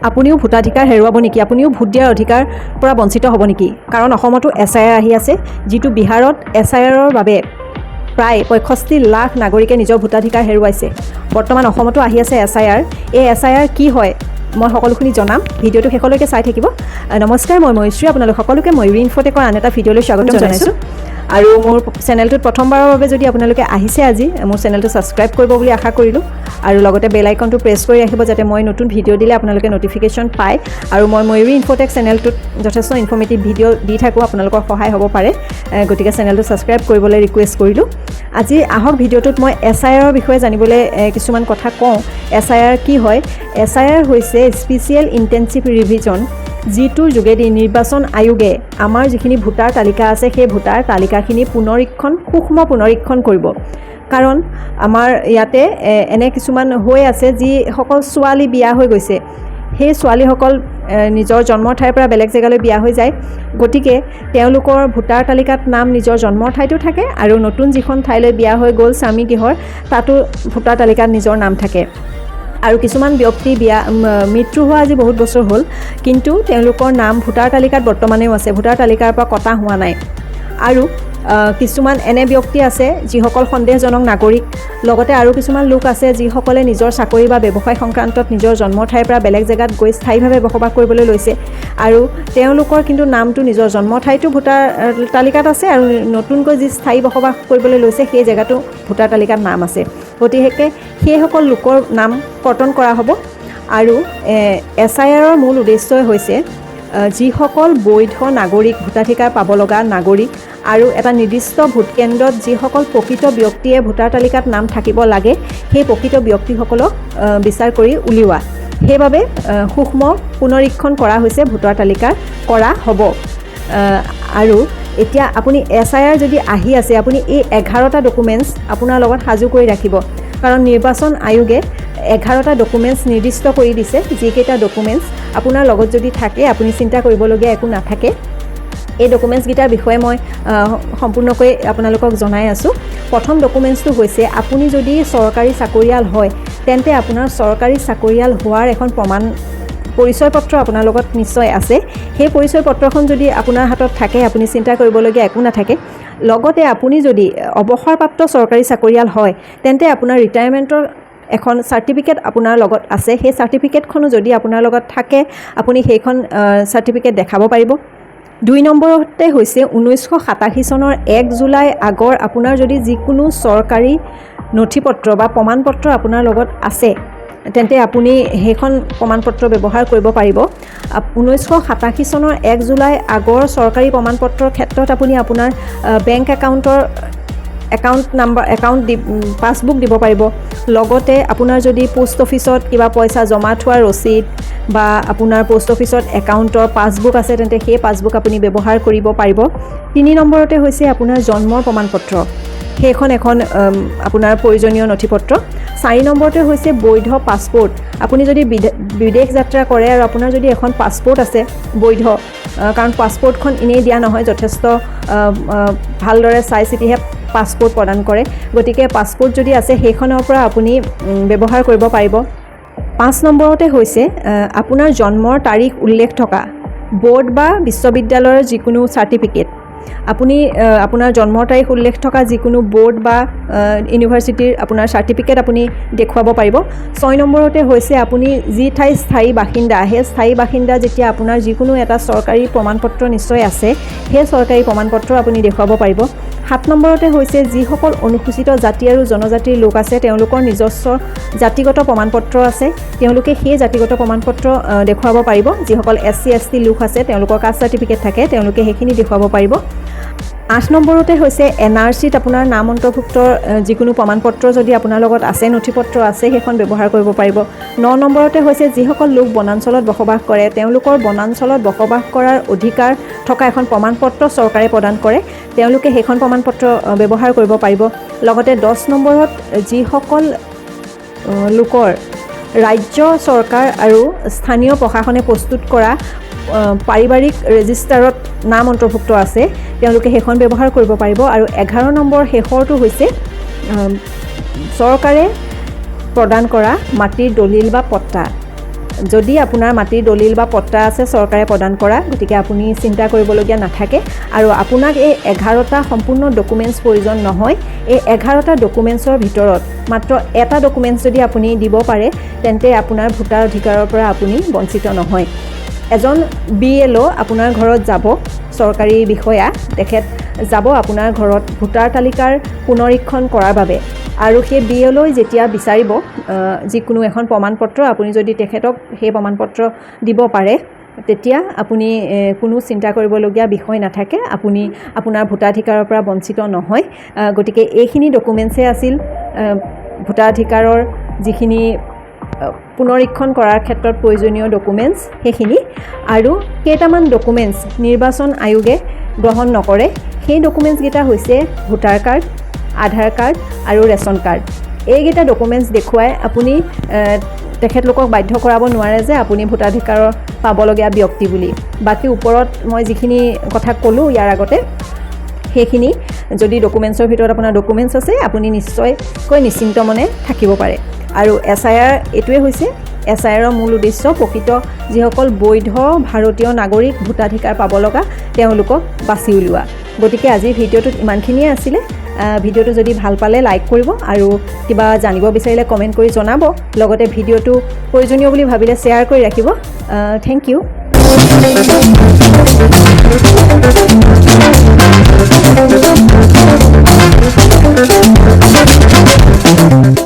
আপুনিও ভোটাধিকাৰ হেৰুৱাব নেকি? আপুনিও ভোট দিয়াৰ অধিকাৰ পৰা বঞ্চিত হ'ব নেকি? কাৰণ অসমতো এছআইআৰ আহি আছে, যিটো বিহাৰত এছআইআৰৰ বাবে প্ৰায় 65 লাখ নাগৰিকে নিজৰ ভোটাধিকাৰ হেৰুৱাইছে। বৰ্তমান অসমতো আহি আছে এছআইআৰ। এই এছআইআৰ কি হয়, মই সকলোখিনি জনাম। ভিডিঅ'টো শেষলৈকে চাই থাকিব। নমস্কাৰ, মই ময়ূশ্ৰী। আপোনালোক সকলোকে ময়ূৰী ইনফটেকৰ আন এটা ভিডিঅ'লৈ স্বাগতম জনাইছোঁ। আৰু মোৰ চেনেলটোত প্ৰথমবাৰৰ বাবে যদি আপোনালোকে আহিছে আজি, মোৰ চেনেলটো ছাবস্ক্ৰাইব কৰিব বুলি আশা কৰিলোঁ আৰু লগতে বেল আইকনটো প্ৰেছ কৰি ৰাখিব, যাতে মই নতুন ভিডিঅ' দিলে আপোনালোকে ন'টিফিকেশ্যন পায়। আৰু মই ময়ূৰী ইনফটেক চেনেলটোত যথেষ্ট ইনফৰ্মেটিভ ভিডিঅ' দি থাকোঁ, আপোনালোকৰ সহায় হ'ব পাৰে। গতিকে চেনেলটো ছাবস্ক্ৰাইব কৰিবলৈ ৰিকুৱেষ্ট কৰিলোঁ। আজি আহক, ভিডিঅ'টোত মই এছআইআৰৰ বিষয়ে জানিবলৈ কিছুমান কথা কওঁ। এছআইআৰ কি হয়? এছআইআৰ হৈছে স্পেচিয়েল ইণ্টেনচিভ ৰিভিজন, যিটোৰ যোগেদি নিৰ্বাচন আয়োগে আমাৰ যিখিনি ভোটাৰ তালিকা আছে, সেই ভোটাৰ তালিকাখিনি পুনৰীক্ষণ, সূক্ষ্ম পুনৰীক্ষণ কৰিব। কাৰণ আমাৰ ইয়াতে এনে কিছুমান হৈ আছে, যিসকল ছোৱালী বিয়া হৈ গৈছে, সেই ছোৱালীসকল নিজৰ জন্মৰ ঠাইৰ পৰা বেলেগ জেগালৈ বিয়া হৈ যায়। গতিকে তেওঁলোকৰ ভোটাৰ তালিকাত নাম নিজৰ জন্মৰ ঠাইতো থাকে আৰু নতুন যিখন ঠাইলৈ বিয়া হৈ গ'ল স্বামী গৃহৰ, তাতো ভোটাৰ তালিকাত নিজৰ নাম থাকে। আৰু কিছুমান ব্যক্তি বিয়া মৃত্যু হোৱা আজি বহুত বছৰ হ'ল, কিন্তু তেওঁলোকৰ নাম ভোটাৰ তালিকাত বৰ্তমানেও আছে, ভোটাৰ তালিকাৰ পৰা কটা হোৱা নাই। আৰু কিছুমান এনে ব্যক্তি আছে যিসকল সন্দেহজনক নাগৰিক। লগতে আৰু কিছুমান লোক আছে যিসকলে নিজৰ চাকৰি বা ব্যৱসায় সংক্ৰান্তত নিজৰ জন্মৰ ঠাইৰ পৰা বেলেগ জেগাত গৈ স্থায়ীভাৱে বসবাস কৰিবলৈ লৈছে আৰু তেওঁলোকৰ কিন্তু নামটো নিজৰ জন্ম ঠাইতো ভোটাৰ তালিকাত আছে আৰু নতুনকৈ যি স্থায়ী বসবাস কৰিবলৈ লৈছে, সেই জেগাতো ভোটাৰ তালিকাত নাম আছে। গতিকে সেইসকল লোকৰ নাম কৰ্তন কৰা হ'ব। আৰু এছআইআৰৰ মূল উদ্দেশ্যই হৈছে যিসকল বৈধ নাগৰিক, ভোটাধিকাৰ পাব লগা নাগৰিক আৰু এটা নিৰ্দিষ্ট ভোটকেন্দ্ৰত যিসকল প্ৰকৃত ব্যক্তিয়ে ভোটাৰ তালিকাত নাম থাকিব লাগে, সেই প্ৰকৃত ব্যক্তিসকলক বিচাৰ কৰি উলিওৱা। সেইবাবে সূক্ষ্ম পুনৰীক্ষণ কৰা হৈছে, ভোটাৰ তালিকাৰ কৰা হ'ব। আৰু এতিয়া আপুনি এছআইআৰ যদি আহি আছে, আপুনি এই 11টা ডকুমেণ্টছ আপোনাৰ লগত সাজু কৰি ৰাখিব। কাৰণ নিৰ্বাচন আয়োগে 11টা ডকুমেণ্টছ নিৰ্দিষ্ট কৰি দিছে, যিকেইটা ডকুমেণ্টছ আপোনাৰ লগত যদি থাকে, আপুনি চিন্তা কৰিবলগীয়া একো নাথাকে। এই ডকুমেণ্টছকেইটাৰ বিষয়ে মই সম্পূৰ্ণকৈ আপোনালোকক জনাই আছোঁ। প্ৰথম ডকুমেণ্টছটো হৈছে, আপুনি যদি চৰকাৰী চাকৰিয়াল হয়, তেন্তে আপোনাৰ চৰকাৰী চাকৰিয়াল হোৱাৰ এখন প্ৰমাণ পৰিচয় পত্ৰ আপোনাৰ লগত নিশ্চয় আছে। সেই পৰিচয় পত্ৰখন যদি আপোনাৰ হাতত থাকে, আপুনি চিন্তা কৰিবলগীয়া একো নাথাকে। লগতে আপুনি যদি অৱসৰপ্ৰাপ্ত চৰকাৰী চাকৰিয়াল হয়, তেন্তে আপোনাৰ ৰিটায়াৰমেণ্টৰ এখন চাৰ্টিফিকেট আপোনাৰ লগত আছে। সেই চাৰ্টিফিকেটখনো যদি আপোনাৰ লগত থাকে, আপুনি সেইখন চাৰ্টিফিকেট দেখাব পাৰিব। 2 নম্বৰতে হৈছে, 1987 চনৰ 1 জুলাই আগৰ আপোনাৰ যদি যিকোনো চৰকাৰী নথি পত্ৰ বা প্ৰমাণপত্ৰ আপোনাৰ লগত আছে, তেন্তে আপুনি সেইখন প্ৰমাণপত্ৰ ব্যৱহাৰ কৰিব পাৰিব। 1987 চনৰ 1 জুলাই আগৰ চৰকাৰী প্ৰমাণপত্ৰৰ ক্ষেত্ৰত আপুনি আপোনাৰ বেংক একাউণ্টৰ একাউণ্ট নাম্বাৰ, একাউণ্ট দি পাছবুক দিব পাৰিব। লগতে আপোনাৰ যদি পোষ্ট অফিচত কিবা পইচা জমা থোৱাৰ ৰচিদ বা আপোনাৰ পোষ্ট অফিচত একাউণ্টৰ পাছবুক আছে, তেন্তে সেই পাছবুক আপুনি ব্যৱহাৰ কৰিব পাৰিব। 3 নম্বৰতে হৈছে আপোনাৰ জন্মৰ প্ৰমাণপত্ৰ। সেইখন এখন আপোনাৰ প্ৰয়োজনীয় নথিপত্ৰ। 4 নম্বৰতে হৈছে বৈধ পাছপৰ্ট। আপুনি যদি বিদেশ যাত্ৰা কৰে আৰু আপোনাৰ যদি এখন পাছপৰ্ট আছে বৈধ, কাৰণ পাছপৰ্টখন এনেই দিয়া নহয়, যথেষ্ট ভালদৰে চাই চিতিহে পাছপৰ্ট প্ৰদান কৰে। গতিকে পাছপৰ্ট যদি আছে, সেইখনৰ পৰা আপুনি ব্যৱহাৰ কৰিব পাৰিব। 5 নম্বৰতে হৈছে আপোনাৰ জন্মৰ তাৰিখ উল্লেখ থকা ব'ৰ্ড বা বিশ্ববিদ্যালয়ৰ যিকোনো চাৰ্টিফিকেট। আপুনি আপোনাৰ জন্মৰ তাৰিখ উল্লেখ থকা যিকোনো ব'ৰ্ড বা ইউনিভাৰ্চিটিৰ আপোনাৰ চাৰ্টিফিকেট আপুনি দেখুৱাব পাৰিব। 6 নম্বৰতে হৈছে, আপুনি যি ঠাইৰ স্থায়ী বাসিন্দা, সেই স্থায়ী বাসিন্দা যেতিয়া আপোনাৰ যিকোনো এটা চৰকাৰী প্ৰমাণপত্ৰ নিশ্চয় আছে, সেই চৰকাৰী প্ৰমাণপত্ৰ আপুনি দেখুৱাব পাৰিব। 7 নম্বৰতে হৈছে, যিসকল অনুসূচিত জাতি আৰু জনজাতিৰ লোক আছে, তেওঁলোকৰ নিজস্ব জাতিগত প্ৰমাণপত্ৰ আছে, তেওঁলোকে সেই জাতিগত প্ৰমাণপত্ৰ দেখুৱাব পাৰিব। যিসকল এছচি, এছটি লোক আছে, তেওঁলোকৰ কাষ্ট চাৰ্টিফিকেট থাকে, তেওঁলোকে সেইখিনি দেখুৱাব পাৰিব। 8 নম্বৰতে হৈছে, এনআৰচিত আপোনাৰ নাম অন্তৰ্ভুক্ত যিকোনো প্ৰমাণপত্ৰ যদি আপোনাৰ লগত আছে, নথিপত্ৰ আছে, সেইখন ব্যৱহাৰ কৰিব পাৰিব। ন নম্বৰতে হৈছে, যিসকল লোক বনাঞ্চলত বসবাস কৰে, তেওঁলোকৰ বনাঞ্চলত বসবাস কৰাৰ অধিকাৰ থকা এখন প্ৰমাণপত্ৰ চৰকাৰে প্ৰদান কৰে, তেওঁলোকে সেইখন প্ৰমাণপত্ৰ ব্যৱহাৰ কৰিব পাৰিব। লগতে 10 নম্বৰত, যিসকল লোকৰ ৰাজ্য চৰকাৰ আৰু স্থানীয় প্ৰশাসনে প্ৰস্তুত কৰা পাৰিবাৰিক ৰেজিষ্টাৰত নাম অন্তৰ্ভুক্ত আছে, তেওঁলোকে সেইখন ব্যৱহাৰ কৰিব পাৰিব। আৰু 11 নম্বৰ শেষৰটো হৈছে চৰকাৰে প্ৰদান কৰা মাটিৰ দলিল বা পট্টা। যদি আপোনাৰ মাটিৰ দলিল বা পট্টা আছে চৰকাৰে প্ৰদান কৰা, গতিকে আপুনি চিন্তা কৰিবলগীয়া নাথাকে। আৰু আপোনাক এই 11টা সম্পূৰ্ণ ডকুমেণ্টছ প্ৰয়োজন নহয়। এই 11টা ডকুমেণ্টছৰ ভিতৰত মাত্ৰ এটা ডকুমেণ্টছ যদি আপুনি দিব পাৰে, তেন্তে আপোনাৰ ভোটাৰ অধিকাৰৰ পৰা আপুনি বঞ্চিত নহয়। এজন বিএলঅ' আপোনাৰ ঘৰত যাব, চৰকাৰী বিষয়া, তেখেত যাব আপোনাৰ ঘৰত ভোটাৰ তালিকাৰ পুনৰীক্ষণ কৰাৰ বাবে। আৰু সেই বিএলঅ'ই যেতিয়া বিচাৰিব যিকোনো এখন প্ৰমাণপত্ৰ, আপুনি যদি তেখেতক সেই প্ৰমাণপত্ৰ দিব পাৰে, তেতিয়া আপুনি কোনো চিন্তা কৰিবলগীয়া বিষয় নাথাকে, আপুনি আপোনাৰ ভোটাধিকাৰৰ পৰা বঞ্চিত নহয়। গতিকে এইখিনি ডকুমেণ্টছে আছিল ভোটাধিকাৰৰ যিখিনি পুনৰীক্ষণ কৰাৰ ক্ষেত্ৰত প্ৰয়োজনীয় ডকুমেণ্টছ সেইখিনি। আৰু কেইটামান ডকুমেণ্টছ নিৰ্বাচন আয়োগে গ্ৰহণ নকৰে। সেই ডকুমেণ্টছকেইটা হৈছে ভোটাৰ কাৰ্ড, আধাৰ কাৰ্ড আৰু ৰেচন কাৰ্ড। এইকেইটা ডকুমেণ্টছ দেখুৱাই আপুনি তেখেতলোকক বাধ্য কৰাব নোৱাৰে যে আপুনি ভোটাধিকাৰৰ পাবলগীয়া ব্যক্তি বুলি। বাকী ওপৰত মই যিখিনি কথা ক'লোঁ ইয়াৰ আগতে, সেইখিনি যদি ডকুমেণ্টছৰ ভিতৰত আপোনাৰ ডকুমেণ্টছ আছে, আপুনি নিশ্চয়কৈ নিশ্চিন্ত মনে থাকিব পাৰে। আৰু এছআইআৰ এইটোৱে হৈছে, এছআইআৰৰ মূল উদ্দেশ্য প্ৰকৃত যিসকল বৈধ ভাৰতীয় নাগৰিক ভোটাধিকাৰ পাব লগা, তেওঁলোকক বাছি উলিওৱা। গতিকে আজিৰ ভিডিঅ'টোত ইমানখিনিয়ে আছিলে। ভিডিঅ'টো যদি ভাল পালে লাইক কৰিব আৰু কিবা জানিব বিচাৰিলে কমেণ্ট কৰি জনাব। লগতে ভিডিঅ'টো প্ৰয়োজনীয় বুলি ভাবিলে শ্বেয়াৰ কৰি ৰাখিব। Thank you.